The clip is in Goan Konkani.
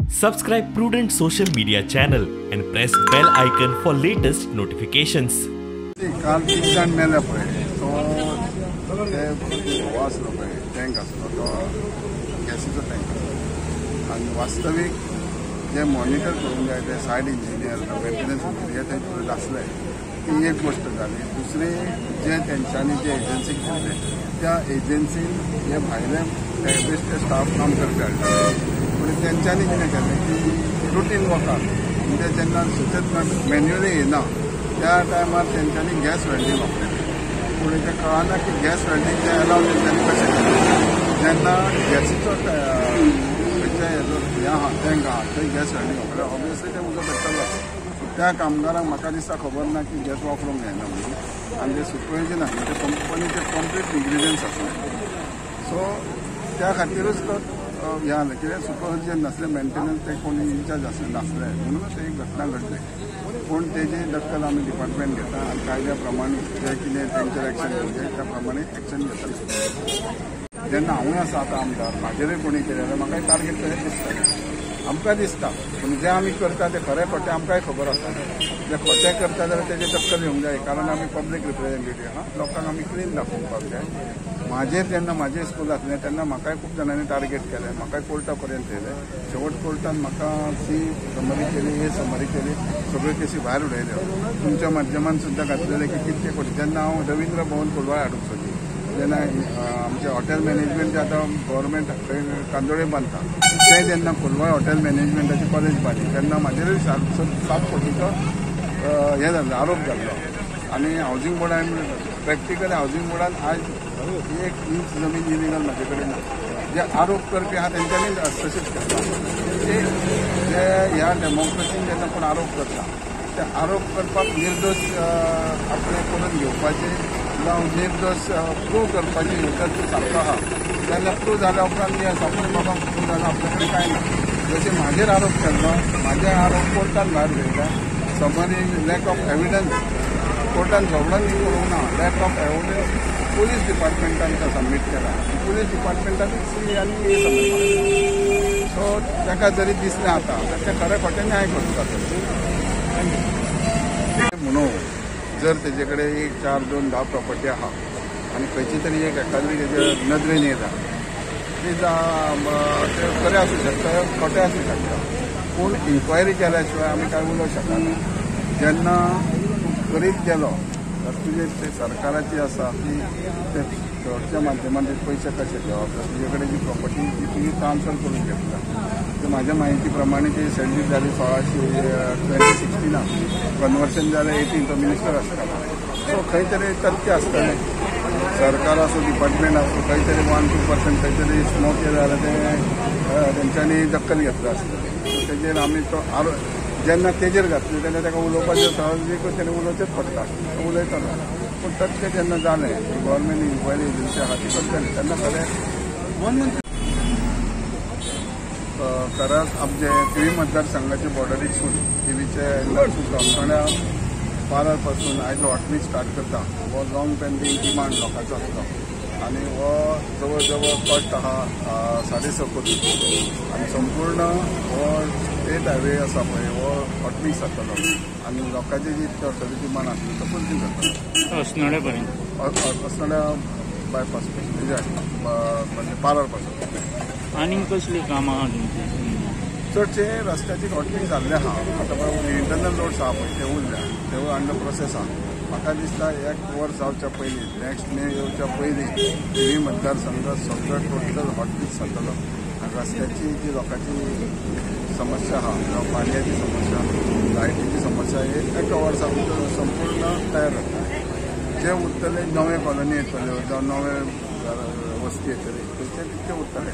Subscribe Prudent Social Media channel and press bell icon for latest notifications. काल 3 जाण मेले पळय, तो ते हो आसलो पळय टँक आसलो, तो गॅसीचो टँक आसलो. आनी वास्तवीक जे मॉनिटर करूंक जाय ते सायड इंजिनियर, मेंटेनन्स इंजिनियर ते आसले, ती एक गोश्ट जाली. दुसरी जे तेंच्यांनी जे एजन्सीक दिल्ले त्या एजन्सीन हे भायले बेश्टे स्टाफ काम करपी हाडले, पूण तेंच्यांनी कितें केलें की रुटीन वर्कार म्हणजे जेन्ना सतत मॅन्युअली येना त्या टायमार तेंच्यांनी गॅस वेल्डींग वापरली. पूण तें कळना की गॅस वेल्डींग जें अलाव तेंच्यांनी कशें केलें. जेन्ना गॅसीचो खंयच्या हेजो हें आहा टँक आहा थंय गॅस वेल्डींग वापरलें, ऑब्वियसली तें उजो पेट्टलोच. त्या कामगारांक म्हाका दिसता खबर ना की गॅस वापरूंक जायना म्हणून, आनी ते सुपरविजन आसलें ते कंपनीचे कंप्लीट इनग्रिडियंट्स आसले. सो त्या खातीरूच तो हें जालें, कित्याक सुपरविजन नासलें, मेंटेनन्स ते कोण इन्चार्ज आसले नासले म्हणूनच एक घटना घडली. पूण तेजी दखल आमी डिपार्टमेंट घेता आनी कायद्या प्रमाणे जें कितें तेंचेर एक्शन घेवंक जाय त्या प्रमाणे एक्शन घेतले. जेन्ना हांवूय आसा आतां आमदार, म्हाजेरूय कोणी केलें जाल्यार म्हाकाय टार्गेट तशें दिसतलें, आमकां दिसता. पूण जें आमी करता तें खरें खोटें आमकांय खबर आसा. जें खोटें करता जाल्यार तेजें दखल घेवंक जाय, कारण आमी पब्लीक रिप्रेझेंटेटीव आहा, लोकांक आमी क्लीन दाखोवपाक जाय. म्हाजेर जेन्ना म्हाजें स्कूल आसलें तेन्ना म्हाकाय खूब जाणांनी टार्गेट केलें, म्हाकाय कोर्टा पर्यंत येयलें. शेवट कोर्टान म्हाका सी समरी केली, ए समरी केली, सगळ्यो केसी भायर उडयल्यो. तुमच्या माध्यमान सुद्दां घातलेलें की कितके कोटी. जेन्ना हांव रवींद्र भवन कोलवाळ हाडूंक सोदी तेन्ना आमचें हॉटेल मॅनेजमेंट आतां गव्हर्मेंट खंय कांदोळे बांदता तें जेन्ना कोलवाळ हॉटेल मॅनेजमेंटाची कॉलेज बांदली तेन्ना म्हाजेरूय 7 कोटीचो हें जाल्लो आरोप जाल्लो. आनी हावजींग बोर्डान प्रॅक्टिकली हावजींग बोर्डान आयज 1 इंच जमीन इलिगल म्हाजे कडेन ना. जे आरोप करपी आहा तेंच्यांनी तशेंच करता. ते जे ह्या डेमोक्रेसीन जेन्ना कोण आरोप करता ते आरोप करपाक निर्दोश आपणें करून घेवपाचे जावं निर्दोश प्रूव करपाची जर तूं सारको आहा जाल्यार प्रूव जाल्या उपरांत येस आपूण बाबा प्रूव जालो, आपल्या कडेन कांय ना. जशें म्हाजेर आरोप केल्लो, म्हाजे आरोप कोर्टान भायर उडयले, समरी लॅक ऑफ एविडन्स कोर्टान झगडोन करूंक ना, लॅक ऑफ एविडन्स पुलीस डिपार्टमेंटान तो सबमीट केला, पुलीस डिपार्टमेंटान सी आनी ए सबमीट केला. सो ताका जरी दिसलें आतां तर तें खरें खोटें न्याय करूंक जाता. म्हणून जर तेजे कडेन 1, 4, 2, 10 प्रॉपर्टी आहा आनी खंयची तरी एक एकाद्री तेजे नदरेन येता ती तें खरें आसूं शकता, खोटें आसूं शकता, पूण इन्क्वायरी केल्या शिवाय आमी कांय उलोवंक शकना. जेन्ना तूं करीत गेलो तर तुजे ते सरकाराची आसा ती ते फ्रॉडच्या माध्यमान ते पयशे कशे घेवप, तुजे कडेन जी प्रॉपर्टी ती तुवें ट्रान्सफर करून घेतला. ते म्हाज्या म्हायती प्रमाणे ती सेंडीट जाली 1616 कन्वर्शन जालें 18, तो मिनिस्टर आसतालो. सो खंय तरी तथ्य आसतलें, सरकार आसूं डिपार्टमेंट आसूं खंय तरी 1-2% खंय तरी स्मोक केलें जाल्यार तें तेंच्यांनी दखल घेतलं आसतलें. सो तेजेर आमी तो आरोप जेन्ना तेजेर घातले तेन्ना ताका उलोवपाचें सहजीक तेणें उलोवचेंच पडटा, तो उलयतालो. पूण तथ्य जेन्ना जालें गव्हर्मेंट इन्क्वायरी एजन्सी आहा ती करतली तेन्ना खरें खरेंच आमचे थिवी मतदारसंघाचे बॉर्डरीकसून थिवीचे तोमसण्या पारार पासून आयज हॉटमिक्स स्टार्ट करता. हो लॉंग पेंडींग डिमांड लोकांचो आसलो आनी हो जवळ जवळ कॉस्ट आहा 6.5 कोटी आनी संपूर्ण हो स्टेट हायवे आसा पळय हो हॉटमिक्स जातलो आनी लोकांची जी सगळी डिमांड आसली तो फुलफील जातलो. अस्नोड्या पर्यंत, अस्नोड्या बायपास म्हणजे पारार पासून. आनीक कसलीं कामां आहा तुमची? चडशे रस्त्याची हॉटमिक्स जाल्ले आहा. आतां पळय इंटरनल रोड्स आहा पळय ते उरल्या, ते अंडर प्रोसेस आहा. म्हाका दिसता एक वर्स जावच्या पयलीं, नेक्स्ट मे येवच्या पयलीं थिवी मतदारसंघ सगळो टोटल हॉटमिक्स जातलो आनी रस्त्याची जी लोकांची समस्या आहा, जावं पाणयाची समस्या, लायटीची समस्या, हे एका वर्सा भितर संपूर्ण तयार जाता. जे उरतले नवे कॉलनी येतल्यो जावं नवे वस्ती येतली थंयचे तितके उरतले.